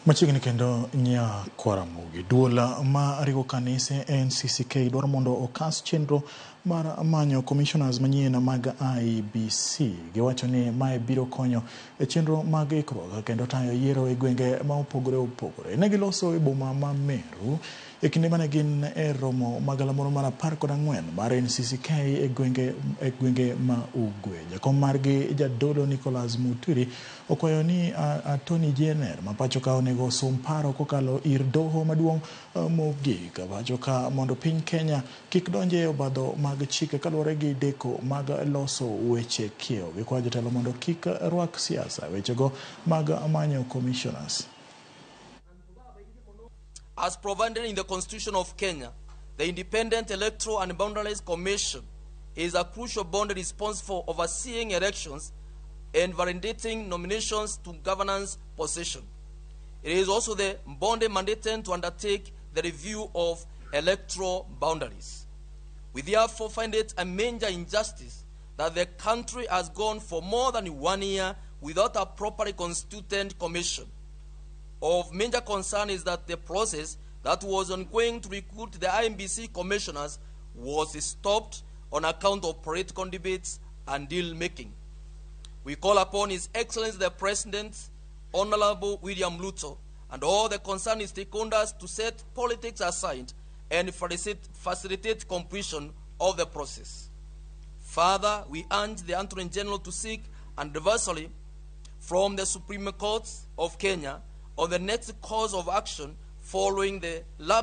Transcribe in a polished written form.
Machiegni kendo Nyakwaramogi, duol ma riwo kanise NCCK dwaro mondo okas chenro mar manyo commissioners manyien mag IEBC. Giwacho ni mae biro konyo e chenro mag ikruok kendo tayo yiero e gwenge ma opogore opogore. Ne giloso e boma ma Meru e kinde mane gin e romo magalamoro mar 14 mar NCCK e gwenge ma Ugwe. Jakom margi, Jadolo Nicholas Muturi, okwayo ni Attorney General ma pacho ka onego osum paro kokalo ir doho maduong' mogik pacho ka mondo piny Kenya kik donje e obadho mag chike kaluwore gi deko mag loso weche kiewo. Gikwayo jotelo mondo kik rwak siasa wechego mag manyo commissioners. As provided in the Constitution of Kenya, the Independent Electoral and Boundaries Commission is a crucial body responsible for overseeing elections and validating nominations to governance position. It is also the body mandated to undertake the review of electoral boundaries. We therefore find it a major injustice that the country has gone for more than one year without a properly constituted commission. Of major concern is that the process that was ongoing to recruit the IEBC commissioners was stopped on account of political debates and deal making. We call upon His Excellency the President, Honorable William Ruto, and all the concerned stakeholders to set politics aside and facilitate completion of the process. Further, we urge the Attorney General to seek an advisory from the Supreme Court of Kenya on the next course of action following the lapse